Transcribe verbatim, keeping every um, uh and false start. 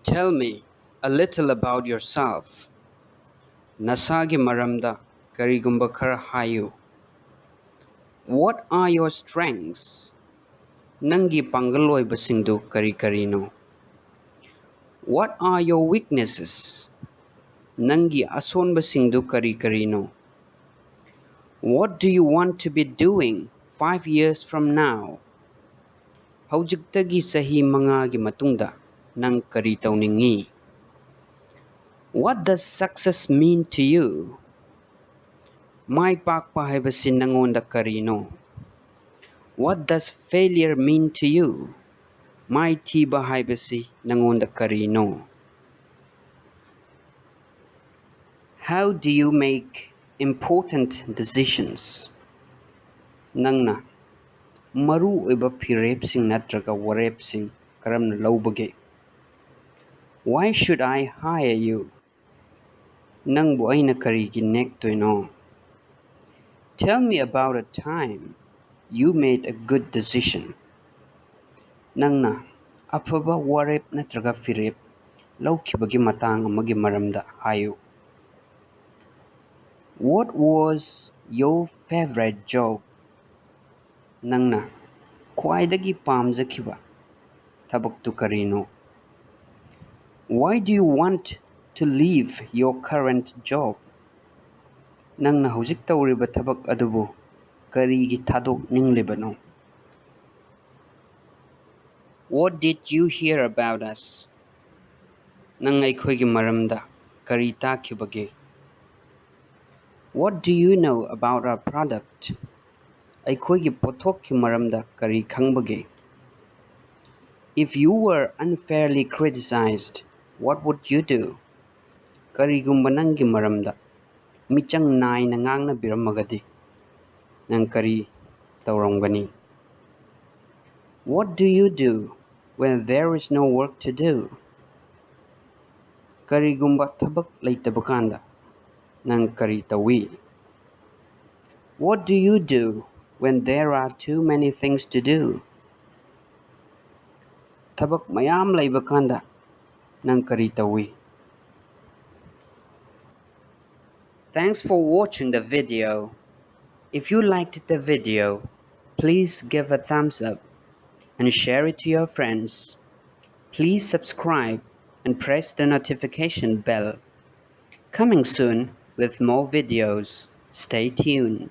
Tell me a little about yourself. ꯅꯁꯥꯒꯤ ꯃꯔꯝꯗ ꯀꯔꯤꯒꯨꯝꯕ ꯈꯔ ꯍꯥꯏꯌꯨ꯫ What are your strengths? ꯅꯪꯒꯤ ꯄꯥꯡꯒꯜ ꯑꯣꯏꯕꯁꯤꯡꯗꯨ ꯀꯔꯤ ꯀꯔꯤꯅꯣ? What are your weaknesses? ꯅꯪꯒꯤ ꯑꯁꯣꯟꯕꯁꯤꯡꯗꯨ ꯀꯔꯤ ꯀꯔꯤꯅꯣ? What do you want to be doing five years from now? ꯍꯧꯖꯤꯛꯇꯒꯤ ꯆꯍꯤ ꯃꯉꯥꯒꯤ ꯃꯇꯨꯡꯗ ꯅꯪ ꯀꯔꯤ ꯇꯧꯅꯤꯡꯉꯤ? What does success mean to you? ꯃꯥꯏ ꯄꯥꯛꯄ ꯍꯥꯏꯕꯁꯤ ꯅꯉꯣꯟꯗ ꯀꯔꯤꯅꯣ? What does failure mean to you? ꯃꯥꯏꯊꯤꯕ ꯍꯥꯏꯕꯁꯤ ꯅꯉꯣꯟꯗ ꯀꯔꯤꯅꯣ? How do you make important decisions? ꯅꯪꯅ ꯃꯔꯨ ꯑꯣꯏꯕ ꯐꯤꯔꯦꯞꯁꯤꯡ ꯅꯠꯇ꯭ꯔꯒ ꯋꯥꯔꯦꯞꯁꯤꯡ ꯀꯔꯝꯅ ꯂꯧꯕꯒꯦ? Why should I hire you? ꯅꯪꯕꯨ ꯑꯩꯅ ꯀꯔꯤꯒꯤ ꯅꯦꯛꯇꯣꯏꯅꯣ? Tell me about a time you made a good decision. ꯅꯪꯅ ꯑꯐꯕ ꯋꯥꯔꯦꯞ ꯅꯠꯇ꯭ꯔꯒ ꯐꯤꯔꯦꯞ ꯂꯧꯈꯤꯕꯒꯤ ꯃꯇꯥꯡ ꯑꯃꯒꯤ ꯃꯔꯝꯗ ꯍꯥꯏꯌꯨ꯫ What was your favorite job? ꯅꯪꯅ ꯈ꯭ꯋꯥꯏꯗꯒꯤ ꯄꯥꯝꯖꯈꯤꯕ ꯊꯕꯛꯇꯨ ꯀꯔꯤꯅꯣ? Why do you want to leave your current job? ꯅꯪꯅ ꯍꯧꯖꯤꯛ ꯇꯧꯔꯤꯕ ꯊꯕꯛ ꯑꯗꯨꯕꯨ ꯀꯔꯤꯒꯤ ꯊꯥꯗꯣꯛꯅꯤꯡꯂꯤꯕꯅꯣ? What did you hear about us? ꯅꯪ ꯑꯩꯈꯣꯏꯒꯤ ꯃꯔꯝꯗ ꯀꯔꯤ ꯇꯥꯈꯤꯕꯒꯦ? What do you know about our product? ꯑꯩꯈꯣꯏꯒꯤ ꯄꯣꯠꯊꯣꯛꯀꯤ ꯃꯔꯝꯗ ꯀꯔꯤ ꯈꯪꯕꯒꯦ? If you were unfairly criticized, what would you do? ꯀꯔꯤꯒꯨꯝꯕ ꯅꯪꯒꯤ ꯃꯔꯝꯗ ꯃꯤꯆꯪ ꯅꯥꯏꯅ ꯉꯥꯡꯅꯕꯤꯔꯝꯃꯒꯗꯤ ꯅꯪ ꯀꯔꯤ ꯇꯧꯔꯝꯒꯅꯤ? What do you do when there is no work to do? ꯀꯔꯤꯒꯨꯝꯕ ꯊꯕꯛ ꯂꯩꯇꯕ ꯀꯥꯟꯗ ꯅꯪ ꯀꯔꯤ ꯇꯧꯏ? What do you do when there are too many things to do? ꯊꯕꯛ ꯃꯌꯥꯝ ꯂꯩꯕ ꯀꯥꯟꯗ ꯅꯪ ꯀꯔꯤ ꯇꯧꯏ? Thanks for watching the video. If you liked the video, please give a thumbs up and share it to your friends. Please subscribe and press the notification bell. Coming soon with more videos. Stay tuned.